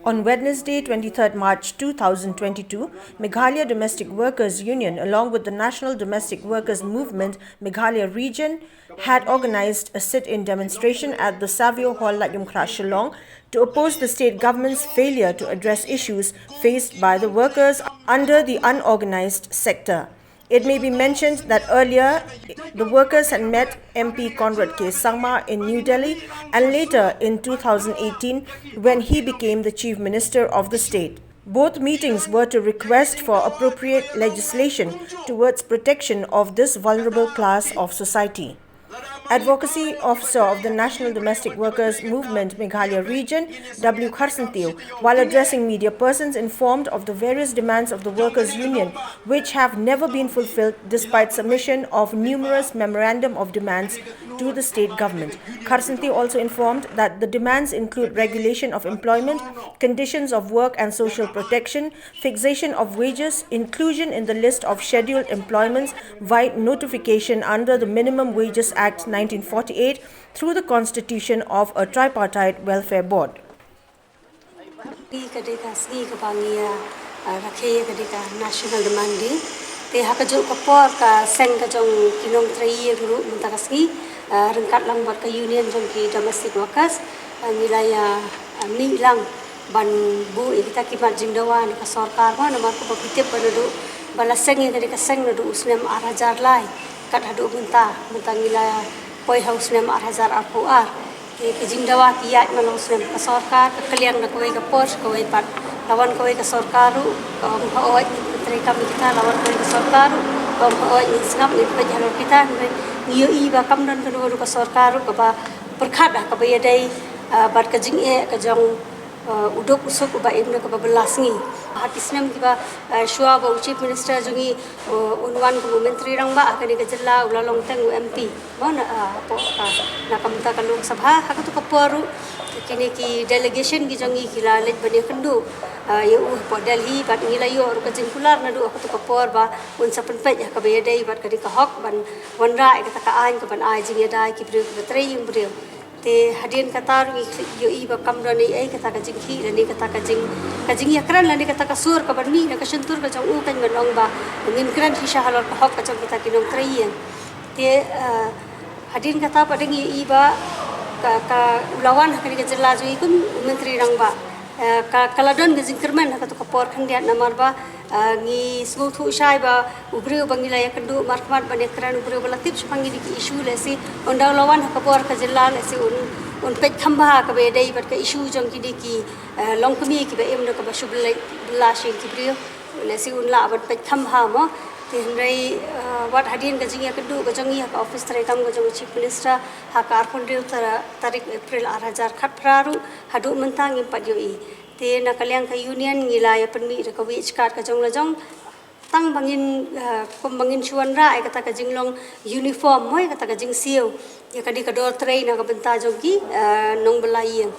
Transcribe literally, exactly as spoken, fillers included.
On Wednesday, twenty-third March two thousand twenty-two, Meghalaya Domestic Workers Union, along with the National Domestic Workers Movement Meghalaya Region, had organized a sit-in demonstration at the Savio Hall, Laitumkhrah, Shillong, to oppose the state government's failure to address issues faced by the workers under the unorganized sector. It may be mentioned that earlier the workers had met M P Conrad K Sangma in New Delhi and later in two thousand eighteen when he became the Chief Minister of the state. Both meetings were to request for appropriate legislation towards protection of this vulnerable class of society. Advocacy Officer of the National Domestic Workers Movement Meghalaya Region, W Kharsyntiew, while addressing media persons, informed of the various demands of the Workers Union, which have never been fulfilled despite submission of numerous memorandum of demands to the state government. Kharsyntiew also informed that the demands include regulation of employment, conditions of work and social protection, fixation of wages, inclusion in the list of scheduled employments via notification under the Minimum Wages Act nineteen forty-eight through the constitution of a tripartite welfare board. Ngi ka dei ka sngi kaba ngi ïa, ah, rakhe ïa ka dei ka National Demand Day. Te ha kajuh ka por ka seng ka jong ki nongtrei ïing ruh mynta ka sngi, ah, ryngkat lang bad ka union jong ki domestic workers, ah, ngi la ïa, ah, mih lang ban buh ïa kita ki mat jingdawa na ka sorkar mo, namar kumba phi tip ba naduh ba la seng ïa ka dei ka seng naduh u snem ar hajar lai kat haduh mynta, mynta ngi la poi ha u snem ar hajar arphew ar. Ki, ki jingdawa ki ïaid man la u snem, ka sorkar ka kylliang na kawei ka por sha kawei pat. La wan kawei ka sorkar ruh ka ym ha oi, ngi treikam ïa kita, la wan kawei ka sorkar ruh ka ym ha oi, ngin sngap, ngin peit halor kita. Hynrei ngi ïohi ba kam don kano kano ka sorkar ruh kaba pyrkhat ha kaba ïadei, ah, bad ka jingeh ka jong, ah, u duk u suk uba im da kaba bylla sngi. Ha ki snem kiba, ah, shuwa ba u Chief Minister jong ngi, ah, un wan kum u Myntri Rangbah ha kane ka jylla, u la long teng u M P. Mo, na, ah, hapoh ka, na ka bynta ka Lok Sabha, ha kato ka por ruh kine ki delegation ki jong ngi ki la leit ban ïakynduh, ah, ïa u hapoh Delhi, bad ngi la ïoh ruh ka jingkular naduh ha kato ka por ba un sa pynpeit ha kaba ïadei bad ka dei ka hok ban wanrah ïa kata ka aiñ kaban ai jingïada ïa ki briew kiba trei ïing briew. Te hadien kata ruh ngi ïohi ba kam don ei ei kata ka jingkhih lane kata ka jing, ka jingïakren lane kata ka sur kaban mih na ka shyntur ka jong u, kan ban ong ba ngin kren shisha halor ka hok ka jong kita ki nongtrei ïing. Te, ah, hadien kata pat dang ïohi ba ka, ka, u la wan ha kane ka jylla jong ngi kum u Myntri Rangbah. Ah, ka, ka la don ka jingkyrmen ha kato ka por khyndiat namar ba, ah, ngi sngewthuh shai ba u briew ba ngi la ïakynduh markhmat ban ïakren, u briew ba la tip shaphang kine ki issue, lehse ynda u la wan ha ka bor ka jylla, lehse un, un peit kham bha ha kaba ïadei bad ka issue jong kine ki, ah, longkmie kiba im da kaba shu bylla, bylla sha ïing ki briew. Lehse un lah ban peit kham bha mo. Te hynrei, ah, wat hadien ka jingïakynduh ka jong ngi ha ka office treikam ka jong u Chief Minister ha ka arphew hynriew tara-, tarik April ar hajar khatphra ruh haduh mynta ngim pat ïohi. Te na ka liang ka union ngi la ïa pynmih da ka wage card ka jong la jong. Tang ba ngin, ah, kum ba ngin shu wanrah ïa kata ka jinglong uniform mo, ïa kata ka jingsiew ïa ka dei ka dor trei na ka bynta jong ki, ah, nongbylla ïing.